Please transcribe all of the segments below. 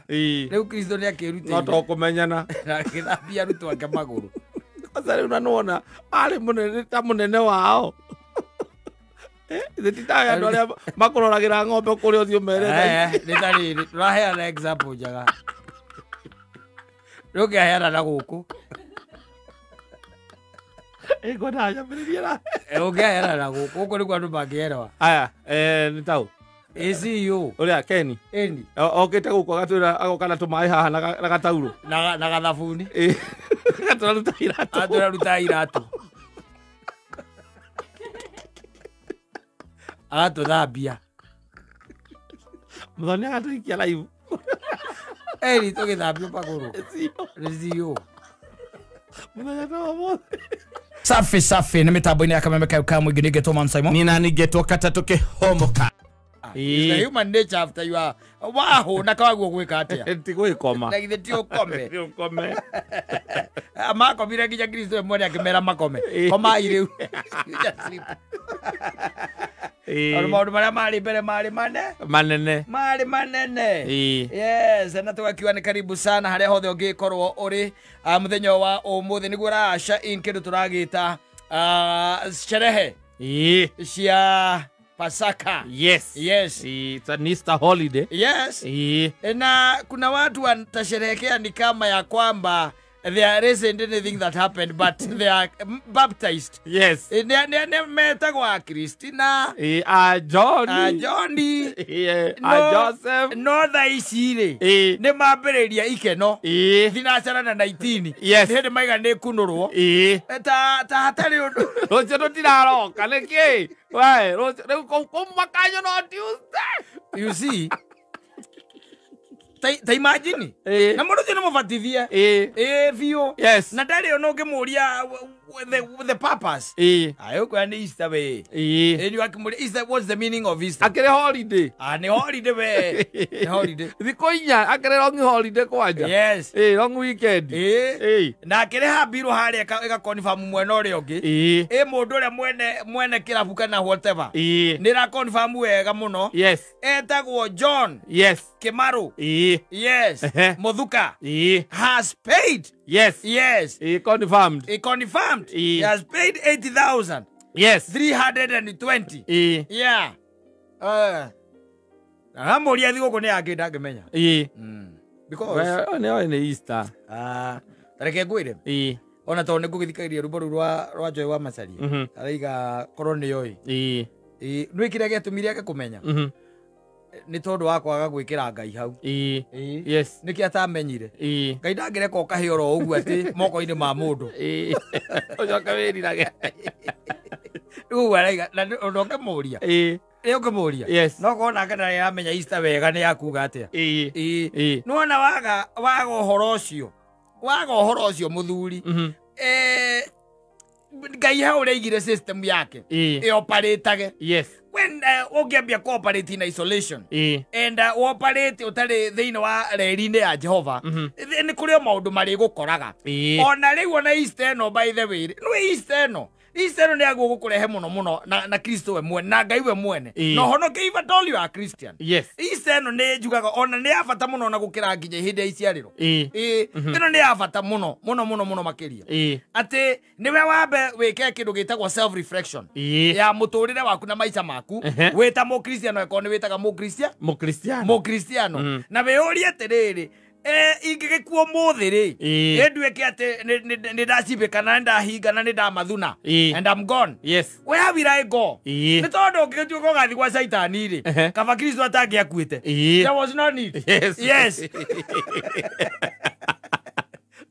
Rĩu Kristo nĩ akĩrutĩire. No to kũmenyana. Na agĩthambia arutwo ake magũrũ. Kwanza rĩu na nĩwona arĩ mũnene ta mũnene wao. Ithe ti ta andũ arĩa makũroragĩra ng'ombe kũrĩa ũthiĩ ũmere thaa ici. Nĩ ta rĩrĩ, tũraheana example njega. Rĩu ũngĩaheana na gũkũ. Ngwenda nyambĩrĩrie na. Ũngĩaheana na gũkũ, gũkũ nĩkuo andũ mangĩerewa. Aya, nĩ taũ. ACU. Ũrĩa Ken. Ĩni. Okĩte gũkũ agatwĩra agoka na tũmaĩ haha na gataurũ. Na gathabuni. Agatwĩra ruta iratũ. Agatwĩra ruta iratũ. Agatũthambia. Mũthoni agatũikia live. Ĩni tũgĩthambio magũrũ. Nĩ CEO. Mũthenya ta ũmũthĩ. Safi safi nĩ mĩtambo-inĩ ya Kameme kayo ka mũingĩ nĩngetwo Man Simon. Nina nĩngetwo Katatũ Kĩhomoka. It's the human nature after you are wahũna kawaguo gwĩka atĩa? Ti gwĩkoma. Na githĩ ti ũkome. Ti ũkome. Makomire nginya Kristo mwene akĩmera makome. Komai rĩu. You just sleep. Tondũ maũndũ marĩa marĩ mbere marĩ manene. Marĩ manene. Yes, na tũgakiuga nĩ karibu sana harĩa hothe ũngĩkorwo ũrĩ mũthenya wa ũmũthĩ nĩguo ũraca in kĩndũ tũragĩta sherehe cia Pasaka. Yes. Yes. It's an Easter holiday. Yes. Na kuna watu watasherehekea ni kama ya kwamba there isn't anything that happened, but they are baptized. Yes. Metagwa Christina. Johnny. Johnny. A Joseph. No thaa ici rĩ. Nĩ mambĩrĩria ikeno. Thinacara na 19. Yes. Nĩ hĩndĩ maiga nĩ kunũrwo. Ta hatarĩ ũndũ. Rũciũ tũtiraroka nĩkĩ? We, rũciũ rĩu kũu makanyo no Tuesday. You see? Ta imagine. Na mũndũ ũcio nĩ mũbatithie. Biũ. Yes. Na ndarĩ ona ũngĩmũria the purpose. Ayo ũkwĩra nĩ Easter we. Nĩ wakĩmũria Easter, what's the meaning of Easter? Akĩrĩ holiday. Nĩ holiday we. Nĩ holiday. Thikũ inya akĩrĩ long holiday kwanja. Yes. Long weekend. Na akĩrĩha mbirũ harĩa ĩga confirm mwena ũrĩa ũngĩ. Mũndũ ũrĩa mwene kĩrabu kana whatever. Nĩ ra confirm wega mũno. Yes. Etagwo John. Yes. Kimaru. Yes. Muthuka. Has paid. Yes. Yes. He confirmed. He confirmed. He has paid 80,000. Yes. 320. Yeah. Na mũria thigũkũ nĩ yake ndangĩmenya. Because nĩ nĩ Easter. Tareke ngwĩre. Ona tondũ nĩ ngũgĩthikagĩrĩria rwĩmbo rũu rwa Joy wa Macharia. Araiga korwo nĩ oĩ. Nĩ kĩrĩa gĩatũmire age kũmenya. Nĩ tondũ wa kwaga gwĩkĩra Ngai hau. Yes. Nĩkĩ atamenyire. Ngai ndangĩreka ũkahĩ oro ũguo atĩ moko-inĩ ma mũndũ. Ũcoke wĩrirage. Rĩu araiga na ũndũ ũngĩmũria. Rĩu ũngĩmũria. Yes. No korwo nake ndarĩ aramenya Easter wega nĩ yakuga atĩa. Nĩwona waga ũhoro ũcio. Waga ũhoro ũcio mũthuri. Ngai hau ũrĩa system yake. Ĩoparetage. Yes. When ũngĩambia cooperate in isolation and operate ũtarĩ thĩinĩ wa reri-inĩ ya Jehova, nĩ kũrĩ o maũndũ marĩgũkoraga. Ona rĩu ona Easter ĩno by the way, nĩ Easter ĩno. Easter ĩno nĩ yaguo gũkũrehe mũno mũno na Kristo we mwene na Ngai we mwene. Na ũhonoke if at all you are Christian. Yes. Easter ĩno nĩ njugaga ona nĩ ya bata mũno na gũkĩra nginya hĩndĩ ya iciarĩro. Ĩno nĩ ya bata mũno mũno mũno mũno makĩria. Atĩ nĩwe wambe wĩke kĩndũ gĩtagwo self reflection ya mũtũrĩre waku na maica maku. Wĩta mũkristiano eko nĩ wĩtaga mũkristiano. Na wĩyũrie atĩrĩrĩ, ingĩgĩkua ũmũthĩ rĩ, ĩnduĩke atĩ nĩ ndacimbĩka na nĩ ndahinga na nĩ ndamathuna and I'm gone. Yes. Where will I go? Nĩ tondũ ũngĩgĩtuĩka ũgathiĩ gwa Caitani rĩ, kaba Kristo atangĩakuĩte. There was no need. Yes. Yes.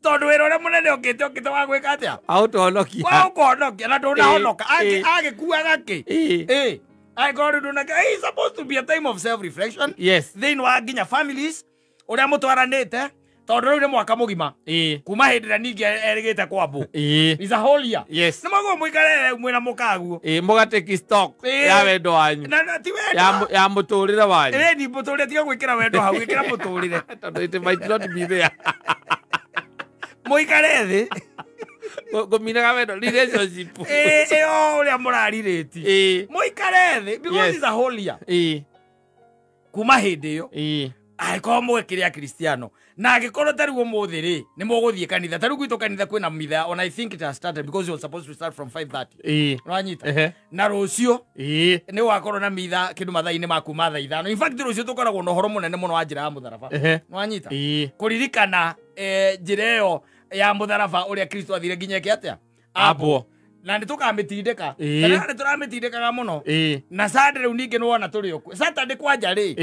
Tondũ wĩra ũrĩa mũnene ũkĩte wa gwĩka atĩa? Aũtũhonokia. Wa ũkũhonokia na ndũnahonoka. Agĩkuaga kĩ? Angĩkorwo rĩu ndũnake, it's supposed to be a time of self reflection. Yes. Thĩinĩ wa nginya families ũrĩa mũtwaranĩte tondũ rĩu nĩ mwaka mũgima kuma hĩndĩ ĩrĩa ningĩ erĩgĩte kwambwo. It's a whole year. Yes. Nĩ mwaguo mũikare mwĩna mũkaguo. Mũgatake stock ya wendo wanyu. Na ti wendo. Ya mũtũrĩre wanyu. Ni mũtũrĩre tiga gwĩkĩra wendo hau, gwĩkĩra mũtũrĩre. Tondũ it might not be there. Mũikare thĩ. Ngũminaga wendo relationship. Ĩyo ũrĩa mũrarirĩti. Mũikare thĩ because it's a whole year. Kuma hĩndĩ ĩyo. Angĩkorwo mwekĩre akristiano na angĩkorwo ta rĩu ũmũthĩ rĩ nĩ mũgũthiĩ kanitha, ta rĩu gwitũ kanitha kwĩna mitha, and I think it has started because you were supposed to start from 5:30. Nĩwanyita? Na rũciũ nĩ wakorwo na mitha kĩndũ mathaa-inĩ ma kuma thaa 5. In fact rũciũ tũkoragwo na ũhoro mũnene mũno wa njĩra ya mũtharaba. Nĩwanyita? Kũririkana njĩra ĩyo ya mũtharaba ũrĩa Kristo athire nginya eke atĩa? Ambwo. Na nĩ tũkamĩtindĩka. Kana nĩ tũramĩtindĩkaga mũno. Na Sunday rĩu ningĩ nĩwona tũrĩ okuo. Saturday kwanja rĩ,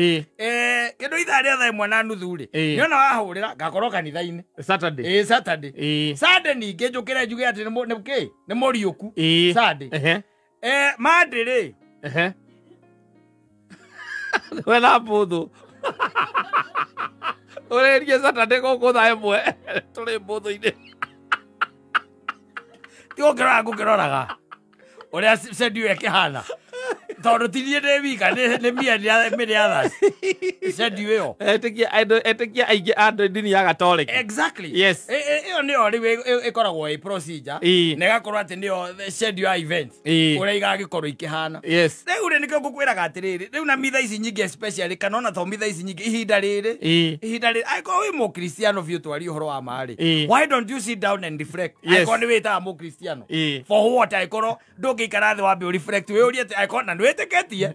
kĩndũ ithaa rĩa 1:30 rĩ, nĩona wahũrĩra ngakorwo kanitha-inĩ. Saturday. Saturday. Sunday ningĩ njũkĩre njuge atĩ nĩ kĩ? Nĩ mũriũku. Sunday. Monday rĩ. We na mbũthũ. Ũrĩrie Saturday gũkũ thaa 1 tũrĩ mbũthũ-inĩ. Ti gũkĩrora ngũkĩroraga ũrĩa schedule ĩkĩhana, tondũ ti niĩ ndĩ wika, nĩ me and many others. Schedule ĩyo. Etĩkia aingĩ a ndini ya Gatoreki. Exactly. Yes. Ĩyo nĩyo rĩu ĩkoragwo ĩ procedure, na ĩgakorwo atĩ nĩyo schedule ya events ũrĩa igagĩkorwo ikĩhana. Yes. Rĩu rĩ nĩkĩo ngũkwĩraga atĩrĩrĩ, rĩu na mitha ici nyingĩ especially, kana ona to mitha ici nyingĩ, ihinda rĩrĩ, ihinda rĩrĩ angĩkorwo wĩ mũkristiano biũ twarie ũhoro wa ma rĩ, why don't you sit down and reflect? Angĩkorwo nĩ wĩtaga mũkristiano, for what? Angĩkorwo ndũngĩikara thĩ wambe ũreflect, wĩyũrie atĩ angĩkorwo na nĩwĩtĩkĩtie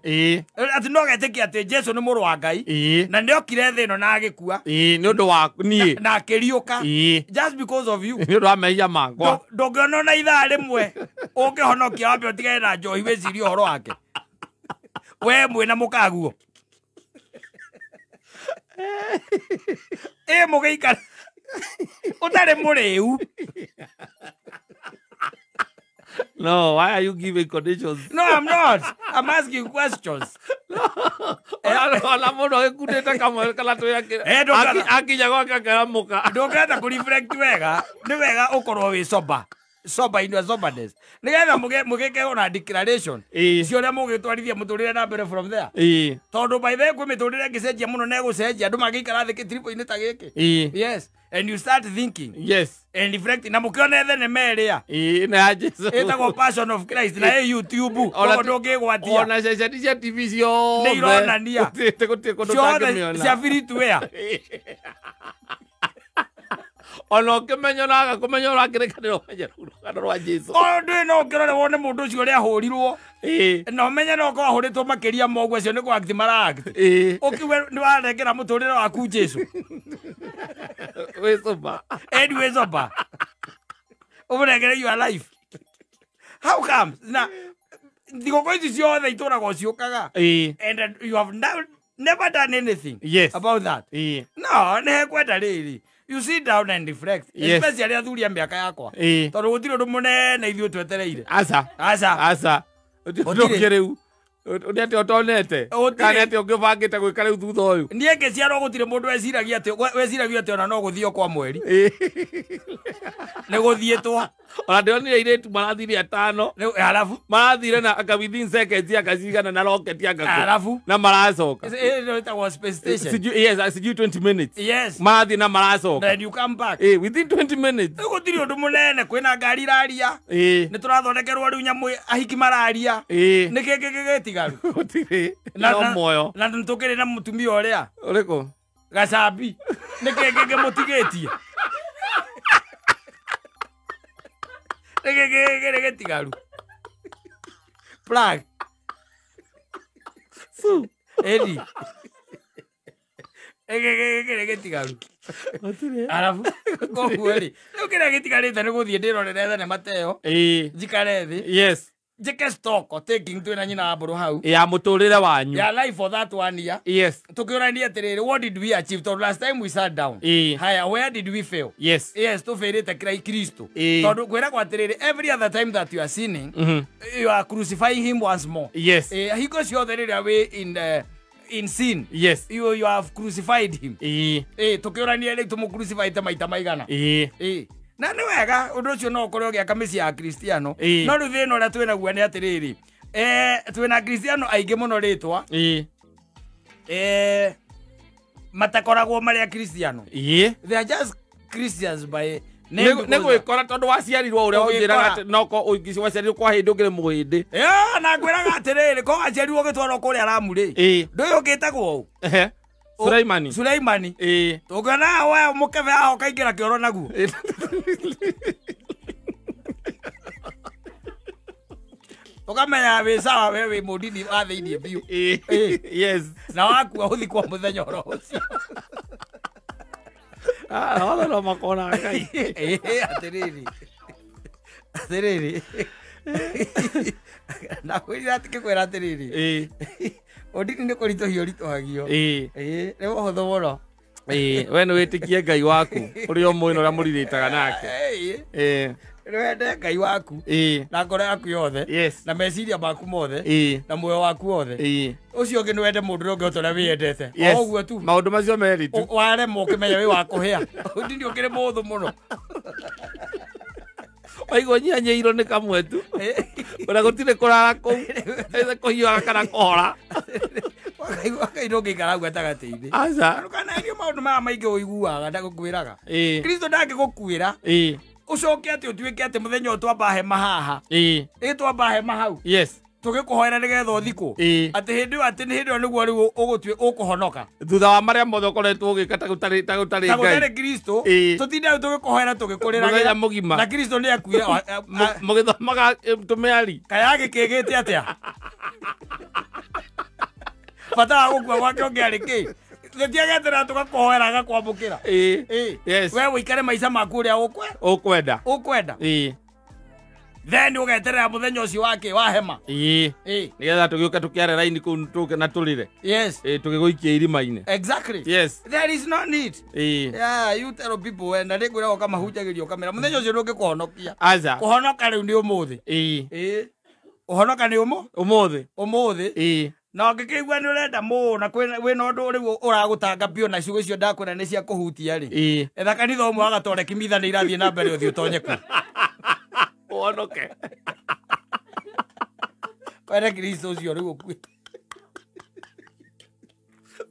atĩ no getĩkia atĩ Jesu nĩ mũrũ wa Ngai na nĩokire thĩ ĩno na agĩkua nĩ ũndũ wa niĩ na akĩriũka just because of you, nĩ ũndũ wa mehia makwa. Ndũngĩona ona ithaa rĩmwe ũngĩhonokia wambe ũtigane na njohi wĩcirie ũhoro wake we mwĩna mũkaguo. Mũgĩikara ũtarĩ mũrĩu. No, why are you giving conditions? No, I'm not. I'm asking questions. No. Ona mũndũ agĩkundĩte kamwe kana twĩ akinya gwake akĩramũka. Ndũngĩhota kũ-reflect wega, nĩ wega ũkorwo wĩ sober. Sober in your soberness. Nĩgetha mũgĩke ona declaration. Cio ũrĩa mũgĩtwarithia mũtũrĩre na mbere from there. Tondũ by the way kwĩ mĩtũrĩre ĩngĩcenjia mũno na ĩgũcenjia andũ mangĩikara thĩ gĩtiribũ-inĩ ta gĩkĩ. Yes. And you start thinking. Yes. And reflecting. Na mũkĩone thenema ĩrĩa. Na ya Jesu. Ĩtagwo Passion of Christ na ĩ YouTube. Koguo ndũngĩgwatia. Ona ceceni cia TV ciothe. Nĩ ironania. Gũtirĩ kũndũ ũtangĩmĩona. Cia free to air. Ona ũkĩmenya na agakũmenya ũrakĩrĩkanĩra ũmenye rũgano rwa Jesu. Ũndũ no ũkĩrore wone mũndũ ũcio ũrĩa ahũrirwo. Na ũmenye no ũkorwo ahũrĩtwo makĩria ma ũguo, acio nĩ kũ-act mara-act. Ũkiuge nĩ warengera mũtũrĩre waku Jesu. Wĩ sober. Anyway, sober. Ũmũnengere your life. How comes? Na thigũkũ ici ciothe itũragwo ciũkaga. And you have never done anything about that. No, nĩ hekwenda rĩrĩ. You sit down and reflect. Yes. Especially athuri a mĩaka yakwa. Tondũ gũtirĩ ũndũ mũnene ithuĩ twetereire. Aca. Aca. Aca. Ũndũ rĩu. Ũndũ atĩ ũtonete. Kana atĩ ũngĩbangĩte gwĩka rĩu thutha ũyũ. Niĩ ngĩciarwo gũtirĩ mũndũ weciragia atĩ ona no gũthiĩ kwa mweri. Nĩ gũthiĩtwo. Ona ndĩronire airĩtu marathire 5. Halafu marathire na aka within seconds akacigana na rocket aka. Halafu na maracoka. Ĩno ĩtagwo space station. Sijui, yes, sijui 20 minutes. Yes. Marathi na maracoka. Then you come back. Within 20 minutes. Gũtirĩ ũndũ mũnene, kwĩna ngari iraria. Nĩ tũrathondekerwo rĩu nyamũ ahiki mararia. Nĩ kĩ gĩtigaru? Gũtirĩ. No muoyo. Na tũkĩrĩ na mũtumia ũrĩa. Ũrĩkũ? Gacambi. Nĩ kĩ kĩngĩmũtigĩtie? Nĩ gĩtigaru. Plug. Su. Edi. Nĩ gĩtigaru. Arabu koguo rĩ, rĩu kĩrĩa gĩtigarĩte nĩ gũthiĩ ndĩrorere thenema ta ĩyo. Njikare thĩ. Yes. Njĩke stock taking twĩna nyina wa mbũrũ hau. Ya mũtũrĩre wanyu. Ya life for that one year. Yes. Tũkĩũrania atĩrĩrĩ, what did we achieve? Tondũ last time we sat down. Haya, where did we fail? Yes. Yes, tũbĩrĩte Kristo. Tondũ kwĩragwo atĩrĩrĩ, every other time that you are sinning, you are crucifying him once more. Yes. Hingo ciothe rĩrĩa wĩ in sin. Yes. You have crucified him. Tũkĩũrania rĩu tũmũcrucifyte maita maigana. Na nĩ wega ũndũ ũcio no ũkorwo ũgĩaka mĩciĩ ya Kristiano. No rĩu thĩna ũrĩa twĩnaguo nĩ atĩrĩrĩ, twĩna Kristiano aingĩ mũno rĩtwa. Matakoragwo marĩ a Kristiano. They are just Christians by nĩ gwĩkora tondũ waciarirwo ũrĩa ũnjĩraga atĩ no waciarirwo kwa hĩndĩ ũngĩrĩ mũhĩndĩ. Na ngwĩraga atĩrĩrĩ, ko waciarirwo ũgĩtwarwo kũrĩa Lamu rĩ, ndũĩ ũgĩtagwo ũũ? Suleimani. Suleimani. Tũngĩona we mũkebe aho kaingĩra kĩoro naguo. Ũkamenya wĩ sawa we wĩ mũndini wa thĩiniĩ biũ. Yes. Na wakua ũthikwo mũthenya oro ũcio. Othe no makona Ngai. Atĩrĩrĩ. Atĩrĩrĩ. Na kwĩra atĩ kwĩra atĩrĩrĩ. Ũndini nĩ kũritũhio ũritũhagio. Nĩ ũhũthũ mũno. We nĩ wĩtĩkie Ngai waku ũrĩa ũmũĩ na ũrĩa mũrirĩtaga nake. Wende Ngai waku na ngoro yaku yothe na meciria maku mothe na muoyo waku wothe. Ũcio ũngĩ nĩ wende mũndũ ũrĩa ũngĩ o ta ũrĩa wĩyendete. O ũguo tu. Maũndũ macio merĩ tu. Waremwo ũkĩmenya wĩ wa kũhĩa. Ũndini ũkĩrĩ mũhũthũ mũno. Waigua nyihanyihirwo nĩ kamwe tu. Ona gũtirĩ kũrara kũu. Kũhiũha kana kũhora. Wakaigua Ngai ndũngĩikara hau gatagatĩ-inĩ. Aca. Ndũkanagerie maũndũ maya maingĩ ũiguaga ndagũkwĩraga. Kristo ndangĩgũkuĩra. Ũcoke atĩ ũtuĩke atĩ mũthenya ũyũ twamba hema haha. Twamba hema hau. Yes. Tũgĩkũhoera nĩgetha ũthikwo. Atĩ hĩndĩ ĩyo atĩ nĩ hĩndĩ ĩyo nĩguo rĩu ũkũhonoka. Thutha wa marĩa mothe ũkoretwo ũgĩka ta gũtarĩ Ngai. Ta gũtarĩ Kristo. Tũtinde hau tũgĩkũhoera tũgĩkũrĩragĩra. Mũthenya mũgima. Na Kristo nĩ akuire. Mũgĩthomaga tũmĩari. Kaya gĩkĩgĩte atĩa? Bata wa gũkua gwake ũngĩarĩ kĩ? Tũtiagetera tũgakũhoera agakwamũkĩra. Yes. We ũikare maica maku ũrĩa ũkwenda. Ũkwenda. Then ũgeterera mũthenya ũcio wake wa hema. Nĩgetha tũgĩũke tũkĩare raini kũu tũke na tũrĩre. Yes. Tũgĩgũikia irima-inĩ. Exactly. Yes. There is no need. Yeah, you tell people na nĩngwĩra ũkamahunjagĩria ũkamera mũthenya ũcio ndũngĩkũhonokia. Aca. Kũhonoka rĩu nĩ ũmũthĩ. Ũhonoka nĩ ũmũthĩ. Ũmũthĩ. Na ũngĩkĩigua nĩ ũrenda mũno wĩna ũndũ rĩu ũragũtanga biũ na ciugo icio ndakwĩra nĩ cia kũhutia rĩ. Etha kanitha ũmwe wa Gatoreki mitha nĩ irathiĩ na mbere ũthiĩ ũtonye kuo. Ũhonoke. Kwere Kristo ũcio rĩu ũkue.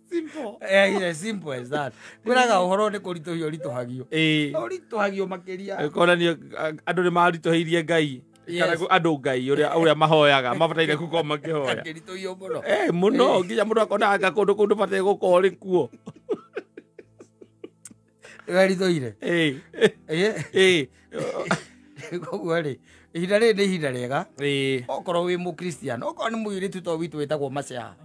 Simple. Yeah, simple as that. Kwĩraga ũhoro nĩ kũritũhio ũritũhagio. Ũritũhagio makĩria. Konanio andũ nĩ maritũhĩirie Ngai. Kana andũ Ngai ũrĩa mahoyaga mabataire gũkorwo makĩhoya. Kĩritũhio mũno. Mũno nginya mũndũ akona anga kũndũ kũu ndũbataire gũkorwo ũrĩ kuo. Weritũhire. Koguo rĩ ihinda rĩrĩ nĩ ihinda rĩega. Okorwo wĩ mũkristiano okorwo nĩ mũirĩtu to witũ wĩtagwo Mercy haha.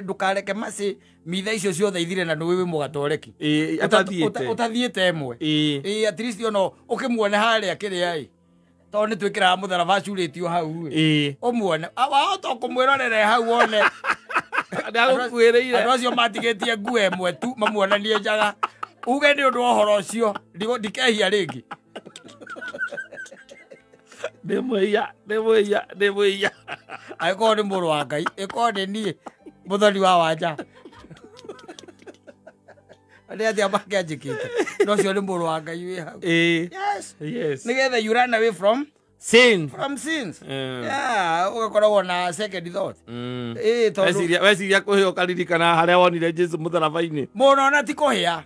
Ndũkareke Mercy mitha icio ciothe ithire na nĩwe wĩ mũgatoreki. Ũtathiĩte ĩmwe. At least ona ũkĩmuone harĩa kĩrĩa ĩ. Tondũ nĩ twĩkĩraga mũtharaba acurĩtio hau ĩ. Ũmuone. Wahota kũmwĩrorere hau wone. Ndagũkuĩrĩire. Andũ acio matigĩtie nguo ĩmwe tu mamuonanie njaga. Uge nĩ ũndũ wa ũhoro ũcio ndikehia rĩngĩ. Nĩ mwĩhia, nĩ mwĩhia, nĩ mwĩhia. Angĩkorwo nĩ mũrũ wa Ngai, ĩkorwo nĩ niĩ mũthoni wa wanja. Nĩ atĩa makĩanjĩkĩte. No ũcio nĩ mũrũ wa Ngai wĩ hau. Yes. Yes. Nĩgetha you run away from sin. From sins. Yeah, ũgakoragwo na second thought. Tondũ weciria kũhĩa ũkaririkana harĩa wonire Jesu mũtharaba-inĩ. Mũno ona ti kũhĩa.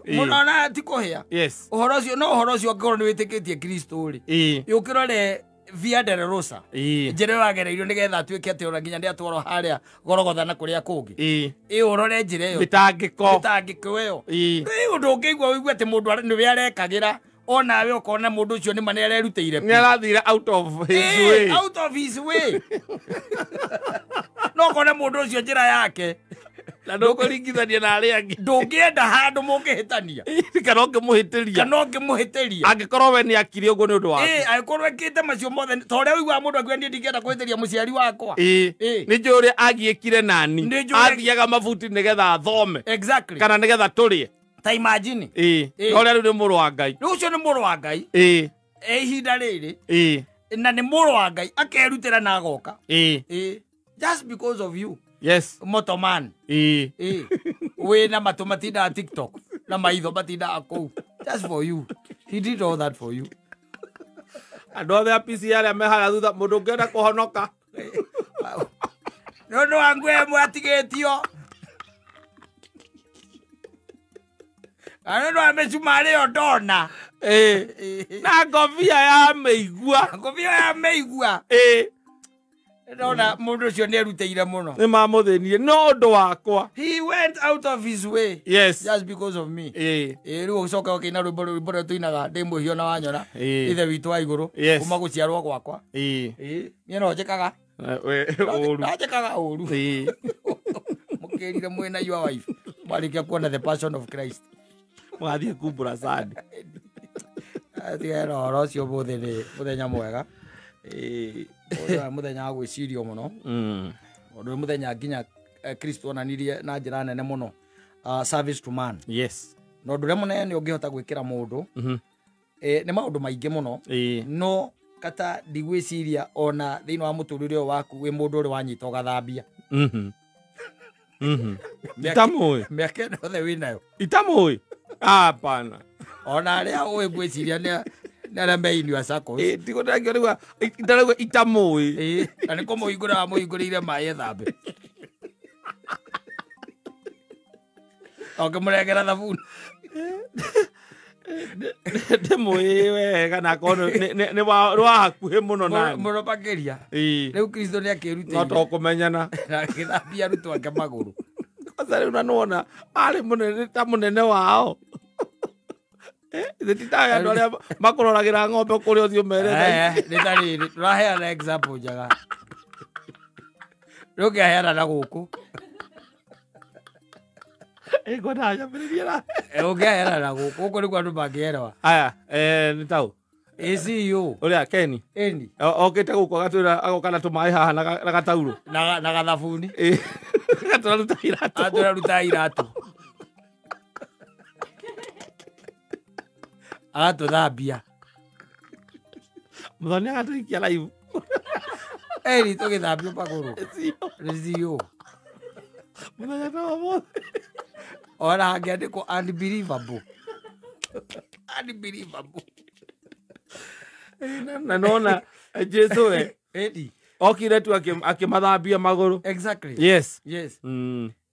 Mũno ona ti kũhĩa. Yes. Ũhoro ũcio no ũhoro ũcio angĩkorwo nĩ wĩtĩkĩtie Kristo rĩ. Ũkĩrore Via Dolorosa. Njĩra ĩyo agereirio nĩgetha atuĩke atĩ ona nginya nĩ atwarwo harĩa Gorogotha na kũrĩa kũngĩ. Ũrore njĩra ĩyo. Mĩtangĩko. Mĩtangĩko ĩyo. Nĩ ũndũ ũngĩigua ũigue atĩ mũndũ nĩwe arekagĩra. Ona we ũkona mũndũ ũcio nĩ ma nĩ arerutĩire. Nĩ arathire out of his way. Out of his way. No ũkone mũndũ ũcio njĩra yake. Na ndũkũringithania na arĩa angĩ. Ndũngĩenda handũ mũngĩhĩtania. Kana ũngĩmũhĩtĩria. Kana ũngĩmũhĩtĩria. Angĩkorwo we nĩ akire ũguo nĩ ũndũ waku. Angĩkorwo ekĩte macio mothe ta ũrĩa ũiguaga mũndũ akiuga niĩ ndingĩenda kũhĩtĩria mũciari wakwa. Nĩ njũĩ ũrĩa agiĩkire nani. Athiaga mabuti nĩgetha athome. Exactly. Kana nĩgetha tũrĩe. Ta imagine. Ũrĩa rĩu nĩ mũrũ wa Ngai. Rĩu ũcio nĩ mũrũ wa Ngai. Ihinda rĩrĩ. Na nĩ mũrũ wa Ngai akerutĩra na agoka. Just because of you. Yes. Motoman. Wĩna matũ matindaga TikTok na maitho matindaga kũu. Just for you. He did all that for you. Andũ othe a PC arĩa me harĩa thutha mũndũ ũngĩenda kũhonoka. Nĩ ũndũ wa nguo ĩmwe atigĩtio. Kana nĩ wa mĩcumarĩ ĩyo ndona. Na ngobia ya mĩigua. Ngobia ya mĩigua. Ndona mundu ucio ni erutĩire mũno. Nĩ mamũthĩnirie no ũndũ wakwa. He went out of his way. Yes. Just because of me. Ĩĩ. Ĩĩ rĩu ũgĩcoka ũkĩina rwĩmbo rwĩmbo rũrĩa tũinaga ndĩ mwĩhia na wanyona. Ĩĩ. Ithe witũ wa igũrũ. Yes. Kuma gũciarwo gwakwa. Ĩĩ. Ĩĩ. Niĩ no njĩkaga. We ũru. No njĩkaga ũru. Ĩĩ. Mũkĩrire mwĩna your wife. Mwarĩkia kuona the passion of Christ. Mũgathiĩ kumbũra sandi. Tigera ũhoro ũcio ũmũthĩ nĩ mũthenya mwega. Ĩĩ. Ũyũ mũthenya wa gwĩcirio mũno. Ũndũ nĩ mũthenya nginya Kristo onanirie na njĩra nene mũno service to man. Yes. Na ũndũ ũrĩa mũnene ũngĩhota gwĩkĩra mũndũ nĩ maũndũ maingĩ mũno. Ĩĩ. No kata ndigwĩciria ona thĩinĩ wa mũtũrĩre ũyũ waku wĩ mũndũ ũrĩ wanyita ũgathambia. Itamũĩ. Mĩaka ĩno yothe wĩnayo. Itamũĩ. Hapana. Ona arĩa ũĩ ngwĩciria nĩ arĩa me in your circles. Ĩĩ tigo ndangĩrigwa ndarauga itamũĩ. Ĩĩ na nĩ kũmũhingũra wamũhingũrĩire maĩ ethambe. Ũkĩmũrengera thabuni. Ndĩmũĩ wega na akorwo nĩ wa hakuhĩ mũno nani. Mũno makĩria. Ĩĩ. Rĩu Kristo nĩ akĩrutĩire. No to kũmenyana. Na agĩthambia arutwo ake magũrũ. Kwanza rĩu na nĩwona arĩ mũnene ta mũnene wao. Ithe ti ta andũ arĩa makũroragĩra ng'ombe kũrĩa ũthiĩ ũmere thaa ici. Nĩ ta rĩrĩ, tũraheana example njega. Rĩu ũngĩaheana na gũkũ. Ngwenda nyambĩrĩrie na. Ũngĩaheana na gũkũ, gũkũ nĩkuo andũ mangĩerewa. Aya, nĩ taũ. ACU. Ũrĩa Ken. Ĩni. Okĩte gũkũ agatwĩra agoka na tũmaĩ haha na gataurũ. Na gathabuni. Ĩĩ. Agatũraruta iratũ. Agatũraruta iratũ. Agatũthambia. Mũthoni agatũikia live. Ĩni tũgĩthambio magũrũ. Nĩ CEO. Mũthenya ta ũmũthĩ. Ona hangĩandĩkwo unbelievable. Unbelievable. Na nona Jesu we. Ĩni. Okire tu akĩmathambia magũrũ. Exactly. Yes. Yes.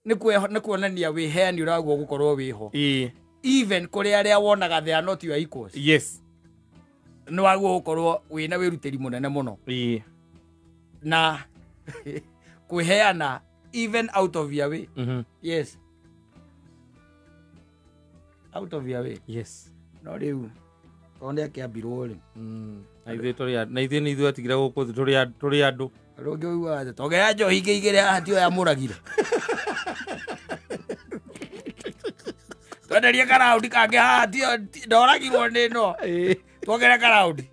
Nĩ kuonania wĩheani ũraguo gũkorwo wĩho. Ĩĩ. Even kũrĩ arĩa wonaga they are not your equals. Yes. Nĩ waguo gũkorwo wĩna wĩrutĩri mũnene mũno. Ĩĩ. Na kwĩheana even out of your way. Yes. Out of your way. Yes. No rĩu tondũ nĩ akĩambirwo rĩ. Na ithuĩ tũrĩ na ithuĩ nĩ ithuĩ atigire gũkũ thĩ tũrĩ andũ. Rũngĩ ũiguaga atĩ tongea njohi ingĩ igĩrĩ haha tiyo yamũragire. Twenderie karaundi kangĩ haha tiyo ndoragirwo nĩ ĩno. Tuongere karaundi.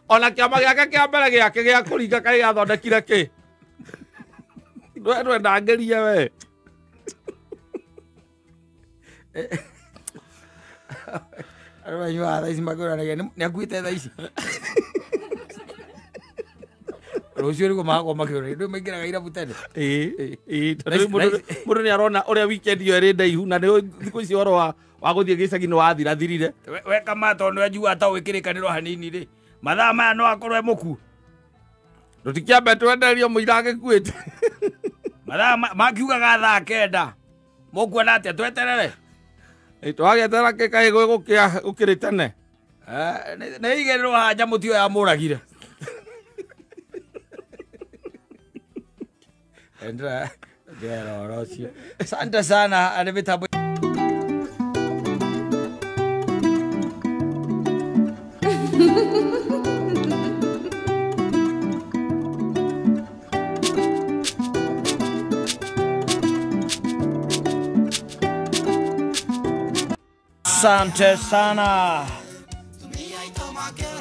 Ona kĩama gĩake kĩa mbere gĩake gĩa kũringa kaĩ gĩathondekire kĩ? Ndwendangĩrie we. Andũ manyuaga thaa ici makĩũranagia nĩ akuĩte thaa ici. Rũciũ nĩguo magakorwo makĩũrania ndũĩ maingĩraga irabu tene. Ĩĩ. Ĩĩ tondũ mũndũ nĩ arona ũrĩa weekend ĩyo ĩrĩ ndaihu na nĩ thikũ ici ũhoro wa gũthiĩ gĩcagi nĩ wathirathirire. We kama tondũ nĩanjiguaga ta ũĩ kĩrĩkanĩro hanini rĩ. Mathaa maya no akorwo e mũkuũ. Tũtikĩambe twenderio mũira agĩkuĩte. Mathaa makiugaga thaa 9. Mũkuona atĩa tweterere? Twagĩetera kĩ kaĩ gũkĩa gũkĩrĩ tene. Nĩ igĩrĩrwo haha nyamũ tiyo yamũragire. Endra ndĩrera ũhoro ũcio. Asante sana arĩ mĩtambo. Asante sana.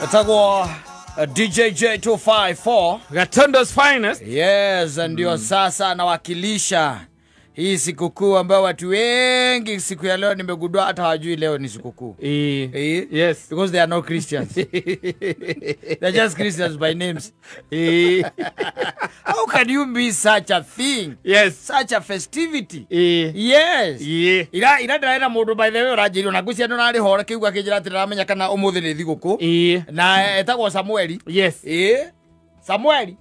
Etagwo DJJ254 Gatundo's finest. Yes, ndio sasa nawakilisha hii sikukuu ambayo watu wengi siku ya leo nimegundua hata hawajui leo ni sikukuu. Yes. Because they are not Christians. They're just Christians by names. How can you be such a thing? Yes. Such a festivity. Yes. Ira ira ndĩraina mũndũ by the way ũranjĩrire na ngwĩciria nĩ ũrarĩ hore kĩuga kĩnjĩra atĩ ndĩramenya kana ũmũthĩ nĩ thigũkũ. Na etagwo Samueli. Yes. Samueli.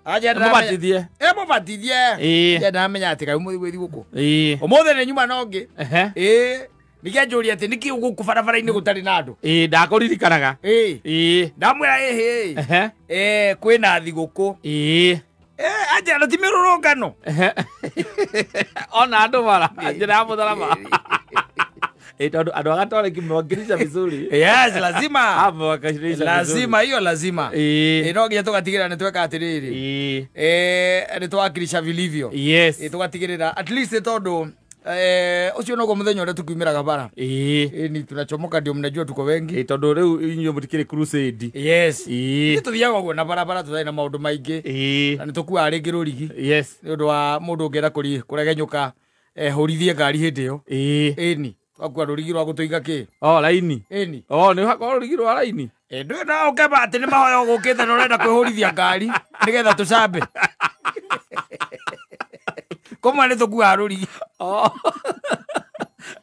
Mũbatithie. Mũbatithie. Ndĩramenya atĩ kaĩ ũmũthĩ gwĩ thigũkũ. Ũmũthĩ nĩ nyuma na ũngĩ. Nĩkĩo anjũria atĩ nĩkĩ gũkũ barabara-inĩ gũtarĩ na andũ. Ĩĩ ndakũririkanaga. Ĩĩ. Ĩĩ. Ndamwĩra ĩhĩ. Ehe. Kwĩna thigũkũ. Ĩĩ. Anjĩra ti mĩrũrũngano. Ona andũ bara njĩra ya mũtharaba. Ĩĩ tondũ andũ a Gatoreki mewakilisha vizuri. Yes, lazima. Amewakilisha lazima hiyo lazima. Ĩĩ. No nginya tũgatigĩrĩra nĩ tweka atĩrĩrĩ. Ĩĩ. Nĩ twawakilisha vilivyo. Yes. Ĩĩ tũgatigĩrĩra at least tondũ ũcio noguo mũthenya ũrĩa tukiumĩraga bara. Ĩĩ. Ni tunachomoka ndio mnajua tuko wengi. Ĩĩ tondũ rĩu inyuĩ mũtikĩrĩ crusade. Yes. Ĩĩ. Nĩ tũthiaga ũguo na barabara tũtarĩ na maũndũ maingĩ. Ĩĩ. Na nĩ tũkuaga rĩngĩ rũrigi. Yes. Nĩ ũndũ wa mũndũ ũngĩenda kũregenyũka hũrithie ngari hĩndĩ ĩyo. Ĩĩ. Ĩni. Twakua rũrigi rwa gũtũiga kĩ? Oh, laini. Ĩni. Oh, nĩ ũhakorwo rũrigi rwa laini. Ndũĩ no ũkema atĩ nĩ mahoya ũgũkĩte na ũrenda kwĩhũrithia ngari nĩgetha tũcambe. Kũmwe nĩ tũkuaga rũrigi. Oh.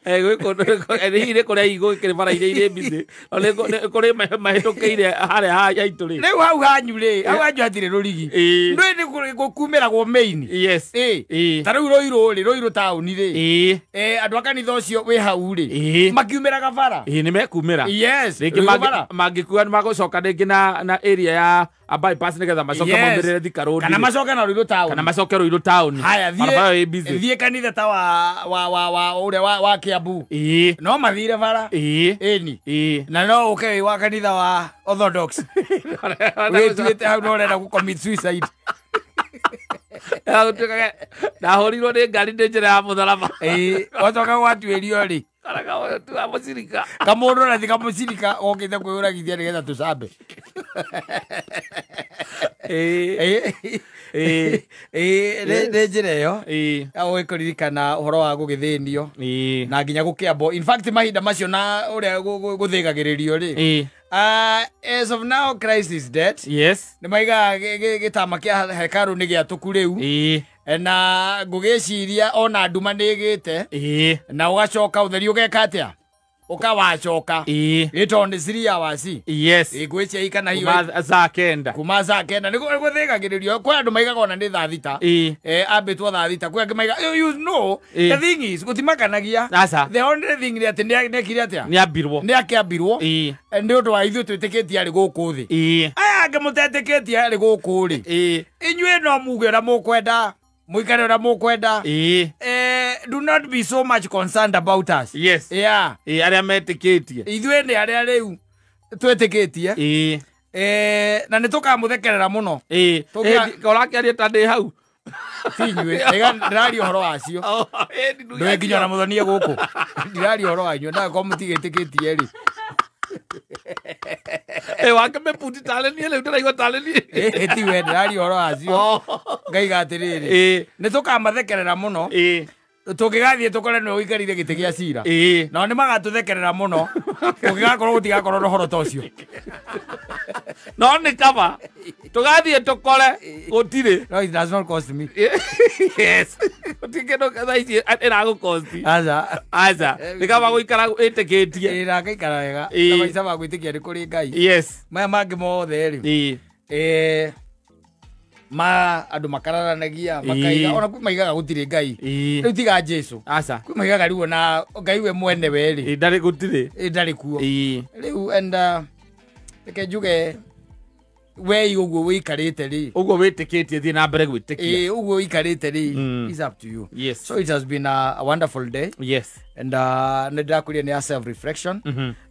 Hihi nĩ kũrĩa igũkĩrĩ bara iria irĩ busy. No nĩ kũrĩ mahĩtũkĩire harĩa haitũ rĩ. Rĩu hau hanyu rĩ, hau hanyu hatirĩ rũrigi. Ĩĩ. Ndũĩ nĩ gũkumĩragwo main. Yes. Ĩĩ. Ĩĩ. Ta rĩu Rũirũ rĩ, Rũirũ taũni rĩ. Ĩĩ. Andũ a kanitha ũcio wĩ hau rĩ. Ĩĩ. Makiumĩraga bara. Ĩĩ nĩ mekumĩra. Yes. Rĩngĩ Rũirũ bara. mangĩkua nĩ magũcoka rĩngĩ na area ya a bypass nĩgetha macoke Yes. maumĩrĩre Thika Road. Kana macoke na Rũirũ taũni. Kana macoke Rũirũ taũni. Haya, Barabara ĩyo ĩ busy. thiĩ kanitha ta wa ũrĩa wa Kiambu. Ĩĩ. No mathire bara. Ĩĩ. Ĩni. Ĩĩ. Na no ũke wĩ wa kanitha wa Orthodox. Wĩtuĩte hau no ũrenda gũ commit suicide. Ndahũrirwo nĩ ngari ndĩ njĩra ya mũtharaba. Ĩĩ, wacoka gwatuĩrio rĩ. Kana kamũndũ kamũcirika. Kamũndũ na ti kamũcirika okĩte kwĩyũragithia nĩgetha tũcambe. Ĩĩ. Ĩĩ. Ĩĩ. Ĩĩ, nĩ njĩra ĩyo. Ĩĩ. Ya gũgĩkũririkana ũhoro wa gũgĩthĩnio. Ĩĩ. Na nginya gũkĩambwo. In fact mahinda macio na ũrĩa gũthĩgagĩrĩrio rĩ. Ĩĩ. As of now Christ is dead. Yes. Nĩ maigaga gĩtama kĩa hekarũ nĩ gĩatũku rĩu. Ĩĩ. Na ngũgĩciria ona nduma nĩ ĩgĩte. Ĩĩ. Na ũgacoka ũtheri ũgeka atĩa? Ũkawacoka. Ĩĩ. Ĩ tondũ nĩ 3 hours. Yes. Ĩ ngwĩciria kana hiyo Kuma thaa kenda. Kuma thaa kenda. Nĩ gũthĩgagĩrĩrio. Kwĩ andũ maigaga ona nĩ thaa thita. Ĩĩ. Ambĩtwo thaa thita. Kwĩ angĩ maigaga, you know, Ĩĩ. the thing is, gũtimakanagia. Aca. The only thing nĩ atĩ nĩ ekire atĩa? Nĩ ambirwo. Nĩ akĩambirwo. Ĩĩ. Nĩ ũndũ wa ithuĩ twĩtĩkĩtie arĩ gũkũ thĩ. Ĩĩ. Aya angĩ mũtetĩkĩtie arĩ gũkũ rĩ. Ĩĩ. Inyuĩ no muge ũrĩa mũkwenda. Mũikare ũrĩa mũkwenda. Ĩĩ. Do not be so much concerned about us. Yes. Yeah. Ĩĩ, arĩa metĩkĩtie. Ithuĩ nĩ arĩa rĩu twĩtĩkĩtie. Ĩĩ. Na nĩ tũkamũthekerera mũno. Ĩĩ. Ũrakĩaria ta ndĩ hau. Ti inyuĩ. Ndĩraria ũhoro wacio. Ndũĩ nginya ona mũthonie gũkũ. Ndĩraria ũhoro wanyu. Ndagĩkorwo mũtigĩtĩkĩtie rĩ. Wake mĩbuti tarĩ niĩ rĩu ndĩraigua tarĩ niĩ. Ĩĩ, ti we, ndĩraria ũhoro wacio. Ngaiga atĩrĩrĩ. Ĩĩ. Nĩ tũkamathekerera mũno. Ĩĩ. Tũngĩgathiĩ tũkore nĩwe ũikarĩire gĩtĩ gĩa cira. Ĩĩ. Nao nĩ magatũthekerera mũno. Kũngĩgakorwo gũtigakorwo na ũhoro ta ũcio. No nĩ kaba. Tũgathiĩ tũkore gũtirĩ. No, it does not cost me. Yes. Gũtirĩ kĩndũ thaa ici ĩragũkosti. Aca. Aca. Nĩ kaba gũikara wĩtĩkĩtie. Ĩĩ, na ngaikara wega. Ĩĩ. Na maica ma gwĩtĩkia nĩ kũrĩ Ngai. Yes. Maya mangĩ mothe rĩ. Ĩĩ. Ma andũ makararanagia makaiga ona kwĩ maigaga gũtirĩ Ngai. Ĩĩ. Rĩu tiga Jesu. Aca. Kwĩ maigaga rĩu ona Ngai we mwene we rĩ. Ĩĩ, ndarĩ gũtirĩ. Ĩĩ, ndarĩ kuo. Ĩĩ. Rĩu and reke njuge we ũguo wĩikarĩte rĩ. Ũguo wĩtĩkĩtie thiĩ na mbere gwĩtĩkia. Ĩĩ, ũguo wĩikarĩte rĩ. It's up to you. Yes. So it has been a wonderful day. Yes. And nĩ ndĩrakwĩrire nĩ ya self reflection.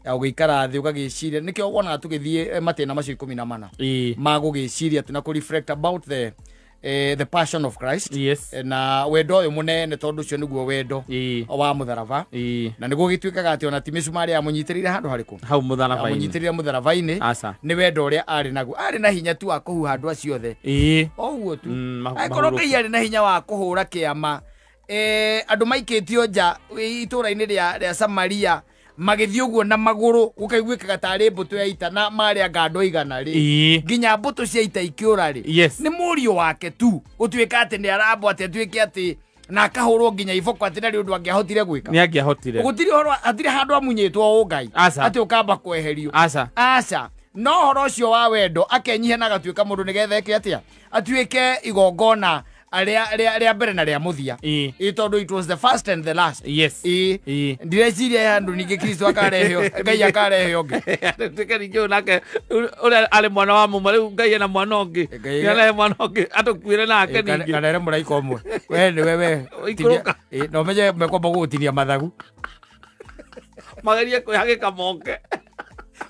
Ya gũgĩikara thĩ ũgagĩciria nĩkĩo wonaga tũgĩthiĩ matĩna macio 14. Ĩĩ. Ma gũgĩciria atĩ na kũ reflect about the passion of Christ. Yes. Na wendo ũyũ mũnene tondũ ũcio nĩguo wendo Ĩĩ. wa mũtharaba. Ĩĩ. Na nĩguo gĩtuĩkaga atĩ ona ti mĩcumarĩ amũnyitĩrĩire handũ harĩkũ? Hau mũtharaba-inĩ. Amũnyitĩrĩire mũtharaba-inĩ. Aca. Nĩ wendo ũrĩa arĩ naguo. Arĩ na hinya tu wa kũhuha andũ acio othe. Ĩĩ. O ũguo tu. Angĩkorwo Ngai arĩ na hinya wa kũhũra kĩama, andũ maikĩtio nja itũũra-inĩ rĩa Samaria magĩthiĩ ũguo na magũrũ gũkaiguĩkaga tarĩ mbũtũ ya ita na marĩ anga andũ igana rĩ. Nginya mbũtũ cia ita ikĩũra rĩ. Yes. Nĩ mũriũ wake tu gũtuĩka atĩ nĩ arambwo atĩ atuĩke atĩ na akahũrwo nginya iboko atĩ ndarĩ ũndũ angĩahotire gwĩka. Nĩ angĩahotire. Gũtirĩ ũhoro, hatirĩ handũ amunyĩtwo ũ Ngai. Aca. Atĩ ũkamba kweherio. Aca. Aca. No ũhoro ũcio wa wendo akenyihia na agatuĩka mũndũ nĩgetha eke atĩa? Atuĩke igongona Rĩa mbere na rĩa mũthia. Tondu it was the first and the last. Yes. Ndireciria andu ningĩ Kristo akareheo Ngai akareheo ũngĩ. Tuĩke ningĩ nake ũrĩa arĩ mwana wa mũmwe rĩu Ngai ena mwana ũngĩ. Nĩarehe mwana ũngĩ atũkuĩre nake ningĩ. Kana ere mũraika ũmwe. We nĩwe we. Ikũrũka. No menye mekwamba gũgũtinia mathagu. Magerie kwĩhagĩka moke.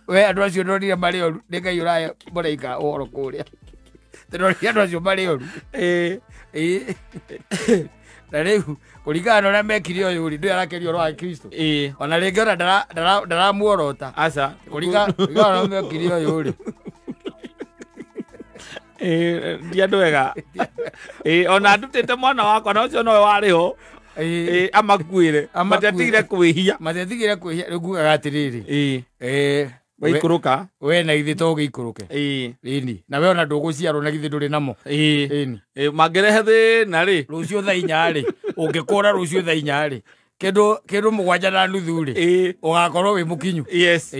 We andũ acio ndonire marĩ oru nĩ Ngai ũrahe mũraika ũhoro kũrĩa. Ndonire andũ acio marĩ oru. Na rĩu kũringana na ũrĩa mekire ũyũ rĩ ndũyũ arakeria ũhoro wa Kristo. Ona rĩngĩ ona ndaramuorota. Aca. Kũringana na ũrĩa mekire ũyũ rĩ. Ndi andũ ega. Ona ndutĩte mwana wakwa na ũcio nowe warĩ ho. Amakuĩre. Matiatigire kwĩhia. Matiatigire kwĩhia rĩu ngugaga atĩrĩrĩ. Waikũrũka. We na githĩ to ũgĩikũrũke. Ĩni. Na we ona ndũgũciarwo na githĩ ndũrĩ namo. Ĩni. Mangĩrehe thĩna rĩ. Rũciũ thaa inya rĩ. Ũngĩkũra rũciũ thaa inya rĩ. Kĩndũ 7:30 rĩ. Ũgakorwo wĩ mũkinyu. Yes.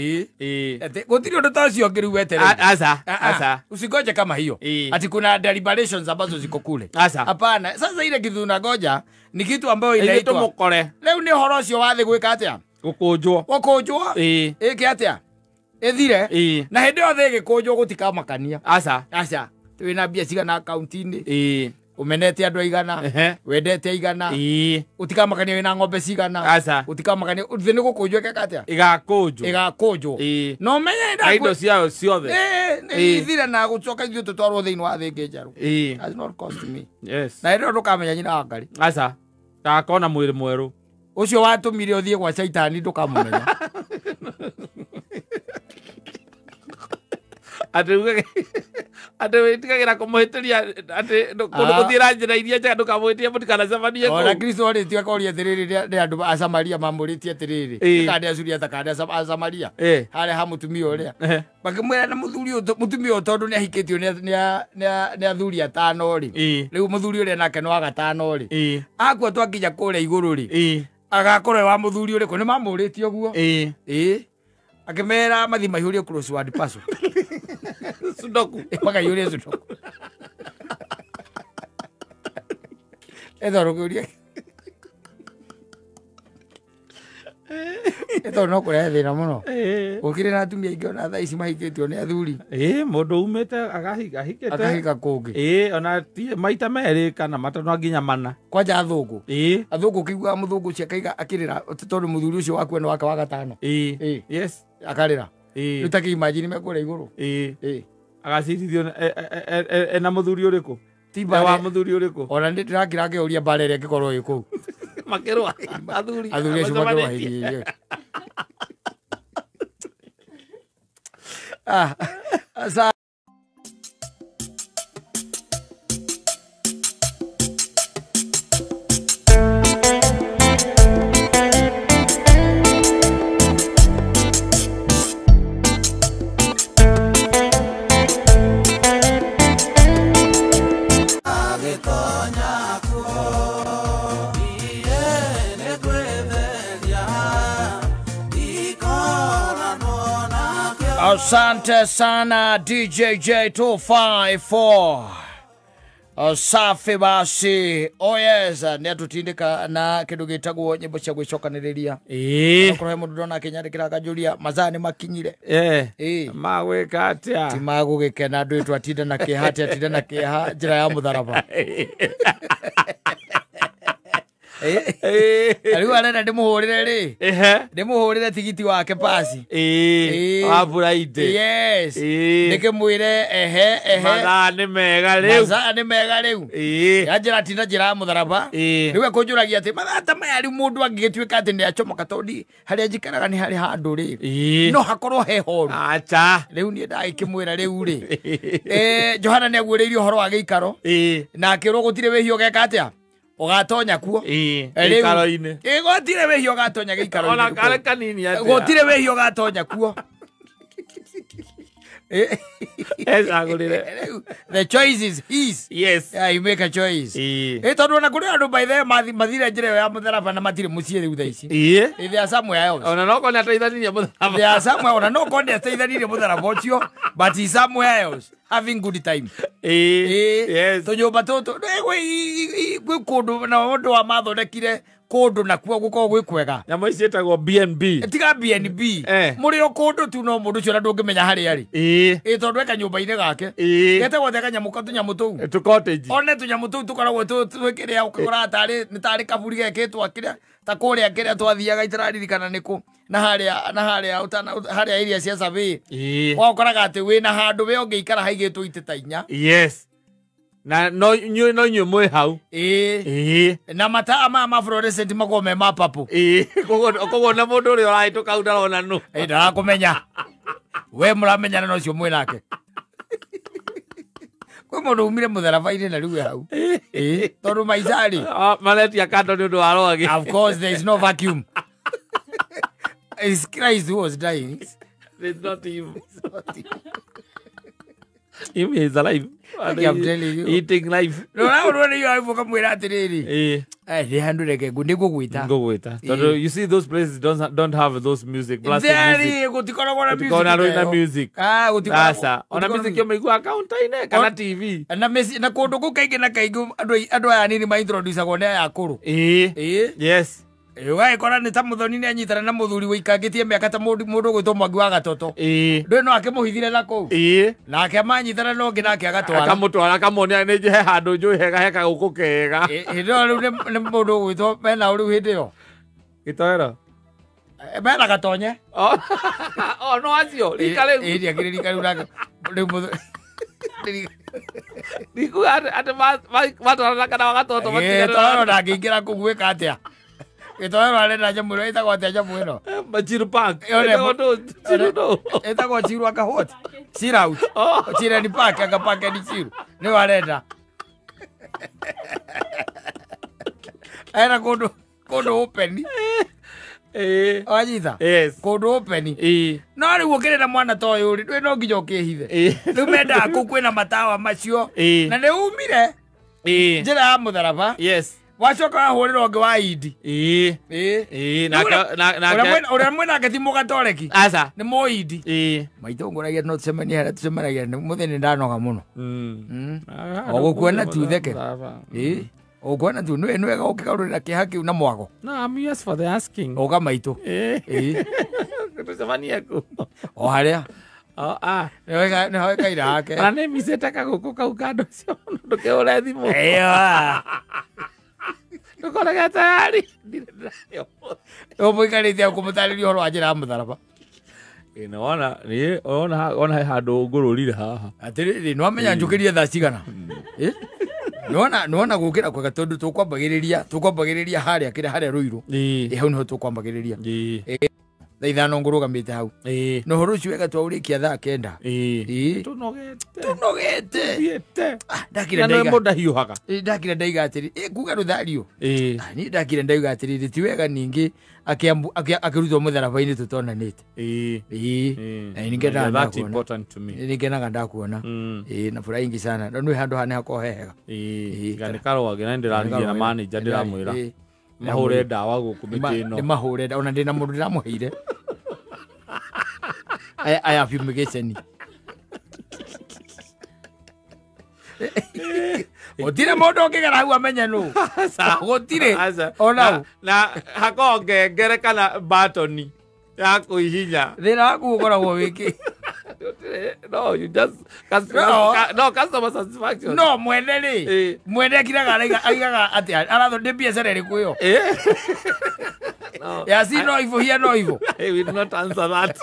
Gũtirĩ ũndũ ta ũcio ũngĩ rĩu wetereire. Aca. Aca. Usingoje kama hiyo. Ati kuna deliberations ambazo ziko kule. Aca. Hapana. Sasa ile kitu unangoja ni kitu ambayo inaitwa tũmũkore. Rĩu nĩ ũhoro ũcio wa thĩ gwĩka atĩa? Gũkũnjwo. Gũkũnjwo. Ĩke atĩa? Ĩthire. Na hĩndĩ ĩyo thĩ ĩgĩkũnjwo gũtikamakania. Aca. Aca. Wĩna mbia cigana akaunti-inĩ. Umenete andũ aigana. Wendete aigana. Ũtikamakania wĩna ng'ombe cigana. Aca. Ũtikamakania thĩ nĩ gũkũnjwo ĩgeka atĩa? Ĩgakũnjwo. Ĩgakũnjwo. No menye na indo ciayo ciothe. Ithire na gũcoka ithuĩ tũtwarwo thĩinĩ wa thĩ ĩngĩ njerũ. Has not cost me. Yes. Na hĩndĩ ĩyo ndũkamenya nyina wa Ngai. Aca. Ndakona mwĩrĩ mwerũ. Ũcio watũmire ũthiĩ gwa Caitani ndũkamũmenya. Atĩ atĩ wĩtigagĩra kũmũhĩtĩria atĩ kũndũ gũthiĩra njĩra iria njega ndũkamũhĩtĩrie mũtikanacemanie kũu. Ona Kristo arĩtie akoria atĩrĩrĩ nĩ andũ a Samaria mamũrĩtie atĩrĩrĩ kana nĩ Asuriata kana nĩ a Samaria harĩa ha mũtumia ũrĩa makĩmwĩra na mũthuri ũyũ mũtumia ũyũ tondũ nĩahikĩtio nĩ athuri atano rĩ rĩu mũthuri ũrĩa nake nĩ wa gatano rĩ akua twakinya kũrĩa igũrũ rĩ agakorwo wa mũthuri ũrĩkũ nĩ mamũrĩtie ũguo akĩmera mathiĩ maihũrie crossword puzzle. Sudoku. Makaihũrie sudoku. Etho rũkĩũria. Etho no kũrehe thĩna mũno. Gũkĩrĩ na atumia aingĩ ona thaa ici mahikĩtio nĩ athuri. Mũndũ umĩte agahikĩte. Akahika kũngĩ. Ona ti maita merĩ kana matano nginya mana. Kwanja athũngũ. Athũngũ ũkĩiguaga mũthũngũ ũcio akaiga akĩrĩra tondũ mũthuri ũcio wakua nĩ wake wa gatano. Yes. Akarĩra. Rĩu ta kĩ-imagine me kũrĩa igũrũ. Agacirithio ena mũthuri ũrĩkũ? Ti wa mũthuri ũrĩkũ? Ona nĩ ndĩrakira ngĩũria mbara ĩrĩa ĩngĩkorwo ĩ kũu. Makĩrũa athuri. Athuri acio makĩrũa hĩndĩ ĩyo. Asante sana DJ J254. Safi basi. Oh yes, nĩatũtindĩka na kĩndũ gĩtagwo nyĩmbo cia gwĩcokanĩrĩria. Okorwo he mũndũ ndona akĩnyandĩkĩra akanjũria mathaa nĩ makinyire. Magwĩka atĩa? Ti magũgĩkena andũ aitũ atinda na kĩeha atĩ atinda na kĩeha njĩra ya mũtharaba. Rĩu arenda ndĩmũhũrĩre rĩ ndĩmũhũrĩre tigiti wake pasi wa Friday. Yes. Ndĩkĩmwĩre ehe mathaa nĩ mega rĩu. Mathaa nĩ mega rĩu. Yanjĩra tinda njĩra ya mũtharaba. Rĩu ekũnjũragia atĩ mathaa ta maya rĩu mũndũ angĩgĩtuĩka atĩ nĩ acomoka tondũ harĩa njikaraga nĩ harĩ handũ rĩ no hakorwo he horu. Acha. Rĩu niĩ ndagĩkĩmwĩra rĩu rĩ Johana nĩ aguũrĩirie ũhoro wa gĩikaro na akĩrwo gũtirĩ wĩhia ũgeka atĩa ũgatonya kuo gĩikaro-inĩ. Gũtirĩ wĩhia ũgatonya gĩikaro-inĩ. Ona karĩ kanini atĩa. Gũtirĩ wĩhia ũgatonya kuo. Ecagũrĩre. The choice is his. Yes. Yeah, you make a choice. Tondũ ona kũrĩ andũ by the way mathire njĩra ĩyo ya mũtharaba na matirĩ mũciĩ rĩu thaa ici. They are somewhere else. Ona no korwo nĩ ateithanirie mũtharaba. They are somewhere. Ona no korwo nĩ ateithanirie mũtharaba ũcio, but he's somewhere else. having good time. Yes. Tũnyũmba tũtũ gwĩ kũndũ na ũndũ wa mathondekire kũndũ nakuo gũkorwo gwĩ kwega. Nyamũ ici ciĩtagwo B&B. Tiga B&B. Mũrĩ o kũndũ tu no mũndũ ũcio ona ndũngĩmenya harĩa arĩ. Tondũ e kanyũmba-inĩ gake. Getagwo atĩa kanyamũ ka tũnyamũ tũu? Tũ cottage. One tũnyamũ tũu tũkoragwo twĩkĩrĩa ũkoraga tarĩ nĩ tarĩ kaburi gekĩtwo kĩrĩa ta kũrĩa kĩrĩa twathiaga itararirikana nĩkũ na harĩa na harĩa ũtana harĩa area cia survey. Wakoraga atĩ wĩna handũ we ũngĩikara haigĩtwo itĩ ta inya. Yes. Na no inyuĩ no inyuĩ mwĩ hau. Na mataa maya ma fluorescent makoragwo me ma purple. Koguo na mũndũ ũrĩa ũrahĩtũka hau ndarona nũ. Ndarakũmenya. We mũramenyana na ũcio mwĩ nake. Kwĩ mũndũ umire mũtharaba-inĩ na rĩu e hau. Tondũ maica rĩ. Maretia kando nĩ ũndũ wa rwagĩ. Of course there is no vacuum. It's Christ who was dying. It's not him. Him is alive. I'm telling you. Eating life. No, no, no, you are kamwira atiriri. Ni handu reke ngu ndigugwita. Ngugwita. Tondu you see those places don't have those music, blasted music. Gutikoragwo na music. Gutikoragwo na music. Gutikoragwo. Aca, ona music yo mĩigua counter-inĩ kana TV. Na na kũndũ kũu kaingĩ na kaingĩ andũ aya anini ma introduce-agwo nĩ aya akũrũ. Yes. Ũgagĩkora nĩ ta mũthoni nĩ anyitana na mũthuri wĩikangĩtie mĩaka ta mũndũ ũgwĩtwo Mwangi wa Gatoto. Ndũĩ no akĩmũhithire na kũu. Nake manyitana na ũngĩ nake agatwara. Akamũtwara akamuonia nĩ he handũ njũĩ hega he kagũkũ kega. Hĩndĩ ĩyo rĩu nĩ mũndũ ũgwĩtwo mena rĩu hĩndĩ ĩyo. Gĩtoero. Mena Gatonye. Oh no acio rika rĩu. Ndiakĩrĩ rika rĩu nake rĩu ndikuga atĩ matwarana kana wa Gatoto matigana. Gĩtoero ndangĩingĩra kũu gwĩka atĩa. Gĩtoero arenda nyamũ ĩno ĩtagwo atĩa nyamũ ĩno? Chiru Park. Ĩtagwo Chiru anga what? Chill out. Chireni Park anga Park and Chiru. Nĩyo arenda. Ena kũndũ open. Wanyita? Yes. Kũndũ open. No rĩu ũkĩrĩ na mwana ta ũyũ rĩ, ndũĩ no nginya ũkĩhithe. Rĩu mendaga kũu kwĩna matawa macio. Na nĩ umire njĩra ya mũtharaba. Yes. Wacoka wahũrĩra ũngĩ wa Indi. Na ũrĩa mwĩnake ti mũgatoreki. Aca. Nĩ mũindi. Maitũ ngũragia no tũcemanie harĩa tũcemanagia mũthĩ nĩ ndanoga mũno. O gũkuona tu theke. O gũkuona tu nĩ wega ũkĩgarũrĩra kĩeha kĩu na mwago. No, I'm yours for the asking. Oga maitũ. Tũcemanie kũ? O harĩa. Nĩho ĩkaira hake. Ona nĩ micĩte kagũkũ kau kando ũcio ndũkĩhũre thimũ. Ndũkorage tayari. Ũmũikarĩte kũmũtarĩria ũhoro wa njĩra ya mũtharaba. Nĩwona ona he handũ ngũrũrire haha. Atĩrĩrĩ, nĩwamenya njũkĩrie thaa cigana? Nĩwona gũkĩra kwega tondũ tũkwambagĩrĩria harĩa kĩrĩa harĩa Rũirũ. Hau nĩho tũkwambagĩrĩria. Thaa ithano ngũrũgamĩte hau. Na ũhoro ũcio wega twaũrĩkia thaa 9. Tũnogete. Ndakire ndaiga. Na mũndũ ndahiũhaga. Ndakire ndaiga atĩrĩ, kuga rũthario. Niĩ ndakire ndaiga atĩrĩrĩ, ti wega ningĩ akĩrutwo mũtharaba-inĩ tũtonanĩte. Na nĩngenaga ndakuona. Nĩngenaga ndakuona. Na furaha nyingi sana. No nĩ handũ haha hakoragwo he hega. Nĩ karwagĩ na nĩndĩraririe na manager ndĩramwĩra mahũre ndawa gũkũ mĩtĩ ĩno. Nĩ mahũre ndawa ona ndĩna mũndũ ndĩramũheire. Aya fumigation. Gũtirĩ mũndũ ũngĩgera hau amenye nũ. Gũtirĩ. Ona na hakoragwo ngengere kana batoni ya kũhihinya. Thĩna waku ũkoragwo wĩkĩ? No, you just no customer satisfaction. No, mwene rĩ. Mwene akiraga aigaga atĩa? Aratho nĩ biacara ĩrĩkũ ĩyo? No. Ya si no ivo here no ivo. I will not answer that.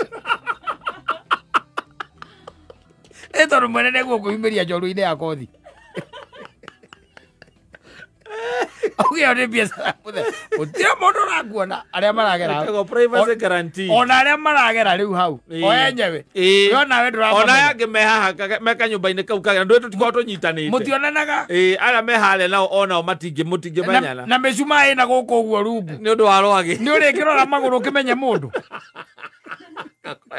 Tondũ mwene nĩguo kwĩyumĩria njoru-inĩ ya kothi. Auge ĩyo nĩ biacara mũthemba. Gũtirĩ mũndũ ũrakuona arĩa maragera hau. Ĩtagwo privacy guarantee. Ona arĩa maragera rĩu hau. O enyewe. We onawe ndũramamenya. Ona aya angĩ me haha me kanyũmba-inĩ kau kagera ndũĩ tũtikoragwo tũnyitanĩte. Mũtionanaga. Arĩa me harĩa nao onao mũtingĩmenyana. Na mĩcumaa ĩna gũkũ ũguo rungu. Nĩ ũndũ wa rwagĩ. Nĩ ũrĩkĩrora magũrũ ũkĩmenye mũndũ.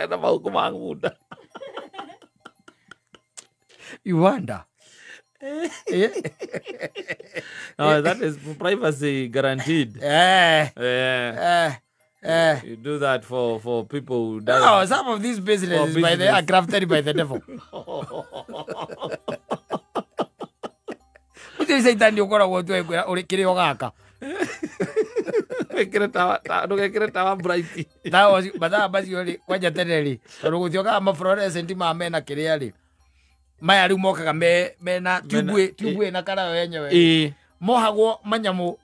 Ena mahuku ma ngunda. You wonder. No, that is privacy guaranteed. You do that for people who don't. No, some of these businesses by the, are crafted by the devil. Ucio caitani ukoragwo tu ekwira uri kirio gaka. Ndugekire tawa bright. Tawa mathaa macio ri kwanja tene ri tondu gutiokaga ma fluorescent ma mena kiria ri maya riu mokaga mena tube na kara wenyewe. Mohagwo manyamu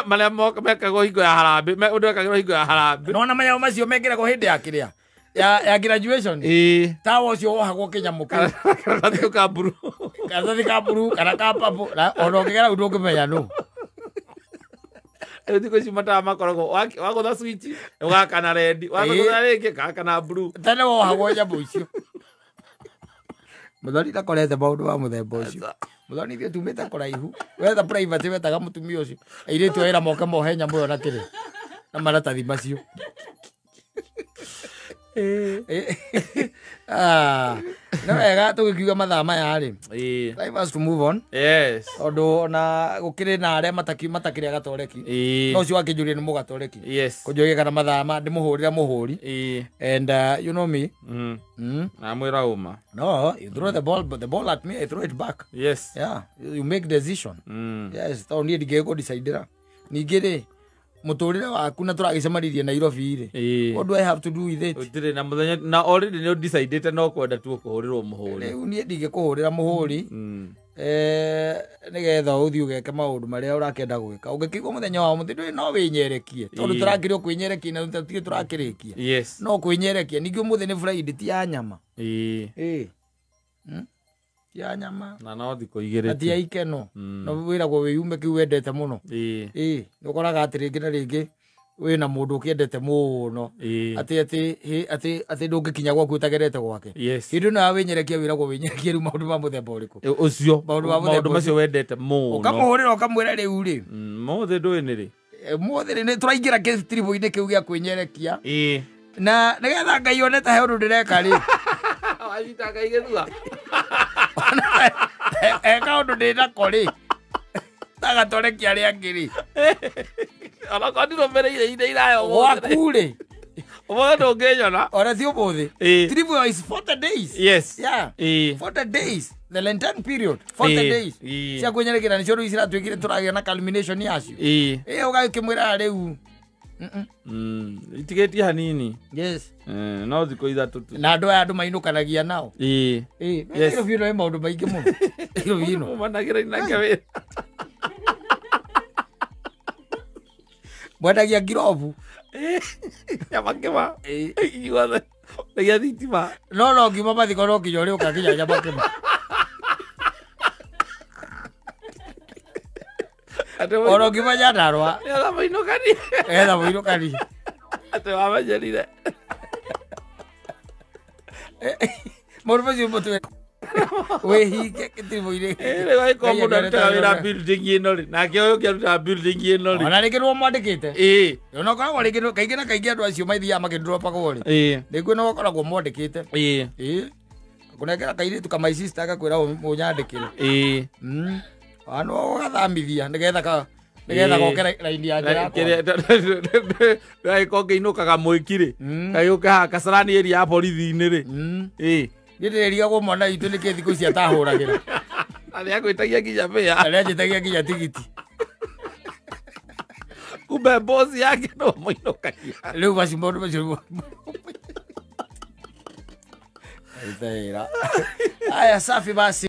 maria mekagwo hingo ya harambĩ, undu wekagĩrwo hingo ya harambĩ. Nona manyamu macio mekĩragwo hĩndĩ ya kĩrĩa ya graduation. Tawa ũcio wohagwo kĩnyamũ kĩu karatathi ka blue, karatathi ka blue kana ka purple, ona ũngĩgera ũndũ ũngĩmenya nũ. Rĩu thikũ ici matawa makoragwo wagũtha switch ũgakana red, wagũtha rĩngĩ gakana blue. Tene wohagwo nyamũ icio. Mũthoni ndakorete maũndũ ma mũthemba ũcio. Mũthoni ithuĩ tumĩte kũraihu. Wetha private wetaga mũtumia ũcio. Airĩtu a wĩra moke mohe nyamũ ĩyo na kĩrĩa na maratathi macio. Nĩ wega tũgĩkiuga mathaa maya rĩ. Time has to move on. Yes. Tondũ ona gũkĩrĩ na arĩa matakĩrĩ agatoreki. No ũcio wakĩnjũria nĩ mũgatoreki. Yes. Kũnjũria kana mathaa ma ndĩmũhũrĩra mũhũri. And you know me. Na mwĩra ũma. No, you throw the ball, but the ball at me, I throw it back. Yes. Yeah, you make decision. Yes, tondũ niĩ ndingĩgũdecidera. Ningĩ rĩ muturire waku na turagicemanirie Nairobi ri. What do I have to do with it? Utire na muthenya na already ni decided no kwenda tu kuhurirwo muhuri. Riu nie ndingikuhurira muhuri. Nigetha uthi ugeke maundu maria urakenda gwika. Ungikigwo muthenya wa muthi ndui no winyerekie. Tondu turakiri kwinyerekia na tutire turakirikia. Yes. No kwinyerekia ningĩ umuthi ni Friday ti ya nyama. Ti ya nyama. Na no thikũ igĩrĩ. Na ti ya ikeno. No wĩragwo wĩyume kĩu wendete mũno. Nĩ ũkoraga atĩ rĩngĩ na rĩngĩ wĩna mũndũ ũkĩendete mũno. Atĩ atĩ atĩ atĩ ndũngĩkinya gwaku ũtagerete gwake. Yes. Hĩndĩ ĩno ya wĩnyerekia wĩragwo wĩnyerekie rĩu maũndũ ma mũthemba ũrĩkũ? Ũcio. Maũndũ macio wendete mũno. Ũkamũhũrĩra ũkamwĩra rĩu rĩ. Mũthĩ ndũĩ nĩ rĩ? Mũthĩ nĩ tũraingĩra gĩtiribũ-inĩ kĩu gĩa kwĩnyerekia. Na nĩgetha Ngai one ta he ũndũ ndĩreka rĩ. Wanyita Ngai gĩthua. Kaũndũ ndĩnako rĩ. Tagatorekia arĩa angĩ rĩ. Onakorwo ndirũmĩrĩire ihinda iraya ũmũthĩ. Gwaku rĩ. Ũmũthĩ ndũngĩnyona. Ona ti ũmũthĩ. Tribute is 40 days. Yes. Yeah. 40 days. The Lenten period. 40 days. Cia kwĩnyerekera nĩcio rĩu ciratuĩkire tũragĩa na culmination yacio. Ũgakĩmwĩra rĩu. Itigĩtie hanini. Yes. No thikũ ithatũ tu. Na andũ aya andũ mainũkanagia nao. Yes. Nairobi ĩno ĩ maũndũ maingĩ mũno. Nairobi ĩno. Umanagĩra nake wĩra. Mwendagia ngirobu. Nyama ngima. Inyuothe. Ndegia thitima. No ngiuma mathiko no nginya ũrĩũka nginya nyama ngima. Oro ngiuma Nyandarũa. Nĩgetha mũinũkanie. Nĩgetha mũinũkanie. Atĩ wamenyerire. Maũndũ macio mũtwe. Wĩhinge gĩtiribũ-inĩ. Rĩu angĩkorwo mũndũ arutaga wĩra building ĩno rĩ, nake ũyũ ũngĩ arutaga building ĩno rĩ. Ona rĩngĩ nĩwe mwandĩkĩte. Ona ũkoragwo rĩngĩ kaingĩ na kaingĩ andũ acio maithiaga makĩndropagwo rĩ. Rĩngĩ nĩwe ũkoragwo mwandĩkĩte. Kũnengera kairĩtu ka my sister agakwĩra ũnyandĩkĩre. Ano ũgathamithia nĩgetha nĩgetha goke raini ya njĩra yakwa. Ndagĩkorwo ngĩinũkaga mwĩki rĩ, kagĩũke haha Kasarani area ya borithi-inĩ rĩ. Niĩ ndĩrerigagwo mwana witũ nĩkĩ thikũ ici atahũragĩra. Na nĩagwĩtagia nginya mbĩa. Na nĩanjĩtagia nginya tigiti. Kumbe boss yake no mũinũkagia. Rĩu macio maũndũ macio Itaira. Aya safi basi.